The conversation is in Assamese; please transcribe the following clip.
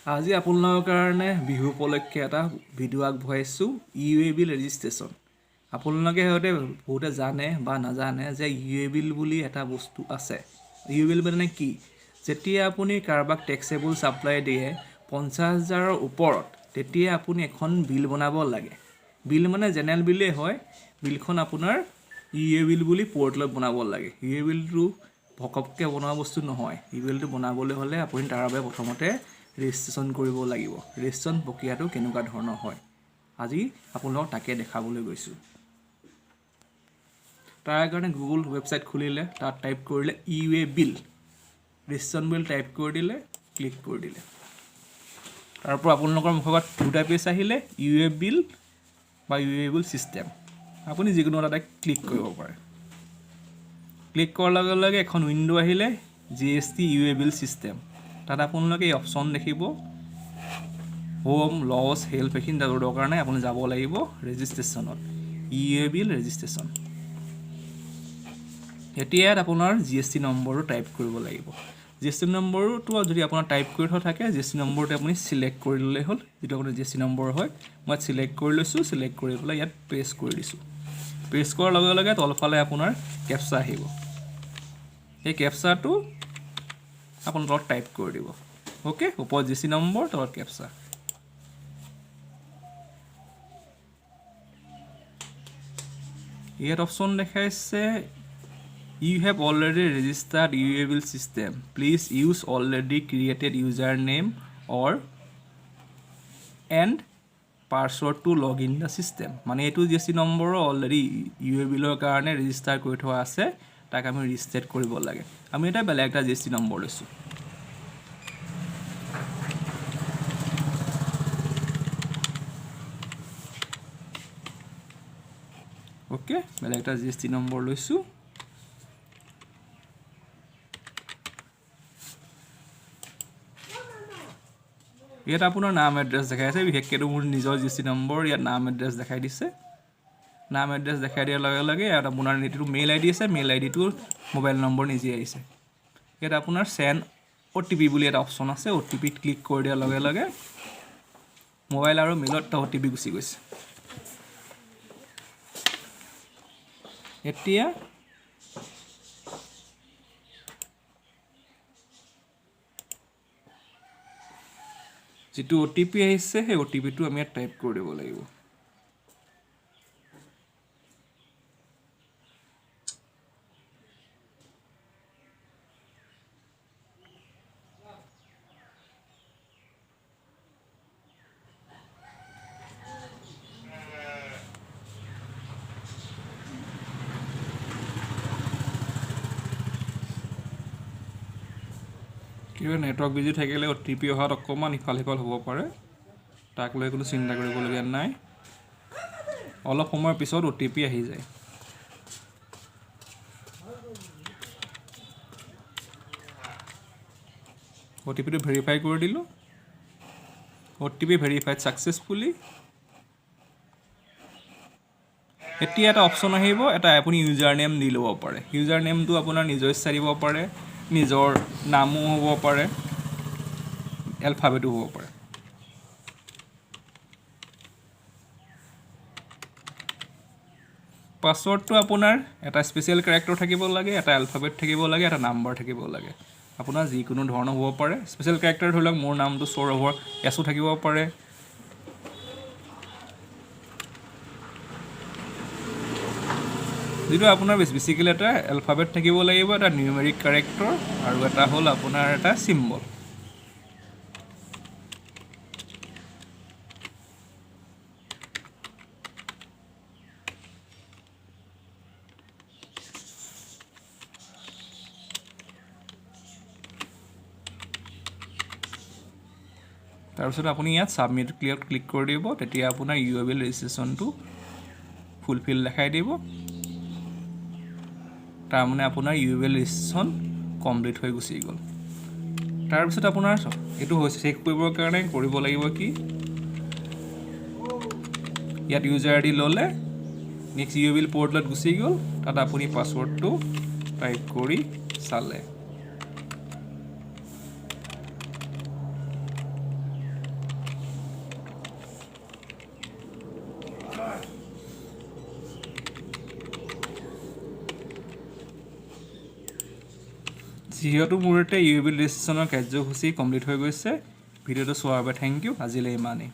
আজি আপোনালোকৰ কাৰণে বিহু উপলক্ষে এটা ভিডিঅ' আগবঢ়াইছোঁ, ই ৱে বিল ৰেজিষ্ট্ৰেশ্যন। আপোনালোকে হয়তো বহুতে জানে বা নাজানে যে ই ৱে বিল বুলি এটা বস্তু আছে। ই ৱে বিল মানে কি? যেতিয়া আপুনি কাৰোবাক টেক্সেবল ছাপ্লাই দিয়ে 50,000ৰ ওপৰত, তেতিয়া আপুনি এখন বিল বনাব লাগে। বিল মানে জেনেৰেল বিলেই হয়। বিলখন আপোনাৰ ই ৱে বিল বুলি পৰ্টেলত বনাব লাগে। ই ৱে বিলটো ঘপককৈ বনোৱা বস্তু নহয়। ই বিলটো বনাবলৈ হ'লে আপুনি তাৰ বাবে প্ৰথমতে ৰেজিষ্ট্ৰেশ্যন কৰিব লাগিব। ৰেজিষ্ট্ৰেশ্যন প্ৰক্ৰিয়াটো কেনেকুৱা ধৰণৰ হয়, আজি আপোনালোকক তাকে দেখাবলৈ গৈছোঁ। তাৰ কাৰণে গুগল ৱেবছাইট খুলিলে, তাত টাইপ কৰিলে ই ৱে বিল ৰেজিষ্ট্ৰেশ্যন বুলি টাইপ কৰি দিলে, ক্লিক কৰি দিলে। তাৰ পৰা আপোনালোকৰ মুখৰ আগত দুটা পেজ আহিলে, ই ৱে বিল বা ই ৱে বিল ছিষ্টেম। আপুনি যিকোনো এটাতে ক্লিক কৰিব পাৰে। ক্লিক কৰাৰ লগে লগে এখন উইণ্ড' আহিলে, GST ই ৱে বিল ছিষ্টেম। তাত আপোনালোকে এই অপশ্যন দেখিব, হোম, লছ, হেল্প, এইখিনি যাব দৰকাৰ নাই। আপুনি যাব লাগিব ৰেজিষ্ট্ৰেশ্যনত, ই ৱে বিল ৰেজিষ্ট্ৰেশ্যন। এতিয়া ইয়াত আপোনাৰ জিএছটি নম্বৰটো টাইপ কৰিব লাগিব। জিএছটি নম্বৰটো যদি আপোনাৰ টাইপ কৰি থোৱা থাকে, জিএছটি নম্বৰটো আপুনি চিলেক্ট কৰি ল'লেই হ'ল, যিটো আপোনাৰ জিএছটি নম্বৰ হয়। মই ইয়াত চিলেক্ট কৰি লৈছোঁ। চিলেক্ট কৰি পেলাই ইয়াত প্ৰেছ কৰি দিছোঁ। প্ৰেছ কৰাৰ লগে লগে তলফালে আপোনাৰ কেপচা আহিব। সেই কেপচাটো আপুনি তলত টাইপ কৰি দিব। অ'কে, ওপৰত জিএছটি নম্বৰ, তলত কেপচা। ইয়াত অপশ্যন দেখাইছে, "You have already registered e-way bill system. Please use already created user name or and password to log in the system." মানে এইটো জিএছটি নম্বৰৰ অলৰেডি ই ৱে বিলৰ কাৰণে ৰেজিষ্টাৰ কৰি থোৱা আছে, তাক আমি ৰিষ্টেট কৰিব লাগে। আমি এটা বেলেগ এটা জিএছটি নম্বৰ লৈছোঁ। অ'কে, বেলেগ এটা জিএছটি নম্বৰ লৈছোঁ। ইয়াত আপোনাৰ নাম, এড্ৰেছ দেখাই আছে। বিশেষকৈতো মোৰ নিজৰ জিএছটি নম্বৰ, ইয়াত নাম, এড্ৰেছ দেখাই দিছে। নাম, এড্ৰেছ দেখাই দিয়াৰ লগে লগে ইয়াত আপোনাৰ যিটো মেইল আই ডি আছে, মেইল আই ডিটো, মোবাইল নম্বৰ নিজে আহিছে। ইয়াত আপোনাৰ চেণ্ড অ'টিপি বুলি এটা অপশ্যন আছে। অ'টিপিত ক্লিক কৰি দিয়াৰ লগে লগে মোবাইল আৰু মেইলত এটা অ'টিপি গুচি গৈছে। এতিয়া যিটো অ'টিপি আহিছে, সেই অ'টিপিটো আমি ইয়াত টাইপ কৰি দিব লাগিব। কিবা নেটৱৰ্ক বিজি থাকিলে অ'টিপি অহাত অকণমান ইফাল সিফাল হ'ব পাৰে। তাক লৈ কোনো চিন্তা কৰিবলগীয়া নাই। অলপ সময়ৰ পিছত অ'টিপি আহি যায়। অ'টিপিটো ভেৰিফাই কৰি দিলোঁ। OTP verified successfully. এতিয়া এটা অপশ্যন আহিব, এটা আপুনি ইউজাৰ নেম দি ল'ব পাৰে। ইউজাৰ নেমটো আপোনাৰ নিজৰ ইচ্ছা দিব পাৰে, নিজৰ নামো হ'ব পাৰে, এলফাবেটো হ'ব পাৰে। পাছৱৰ্ডটো আপোনাৰ এটা স্পেচিয়েল কেৰেক্টাৰ থাকিব লাগে, এটা এলফাবেট থাকিব লাগে, এটা নাম্বাৰ থাকিব লাগে। আপোনাৰ যিকোনো ধৰণৰ হ'ব পাৰে। স্পেচিয়েল কেৰেক্টাৰ ধৰি লওক মোৰ নামটো সৌৰভৰ এছো থাকিব পাৰে। যিটো আপোনাৰ বেচিকেলি এটা এলফাবেট থাকিব লাগিব, এটা নিউমেৰিক কেৰেক্টাৰ আৰু এটা হ'ল আপোনাৰ এটা চিম্বল। তাৰপিছত আপুনি ইয়াত ছাবমিট ক্লিয়াৰত ক্লিক কৰি দিব। তেতিয়া আপোনাৰ ই ৱে বিল ৰেজিষ্ট্ৰেশ্যনটো ফুলফিল দেখাই দিব। তাৰমানে আপোনাৰ ই ৱে বিল ৰেজিষ্ট্ৰেশ্যন কমপ্লিট হৈ গুচি গ'ল। তাৰপিছত আপোনাৰ এইটো হৈছে, চেক কৰিবৰ কাৰণে কৰিব লাগিব কি? ইয়াত ইউজাৰ আই ডি ল'লে, নেক্সট ই ৱে বিল পৰ্টেলত গুচি গ'ল, তাত আপুনি পাছৱৰ্ডটো টাইপ কৰি চালে। যিহেতু মোৰ ইয়াতে ইউ এ বিল ৰেজিষ্ট্ৰেশ্যনৰ কাৰ্যসূচী কমপ্লিট হৈ গৈছে। ভিডিঅ'টো চোৱাৰ বাবে thank U. আজিলৈ ইমানেই।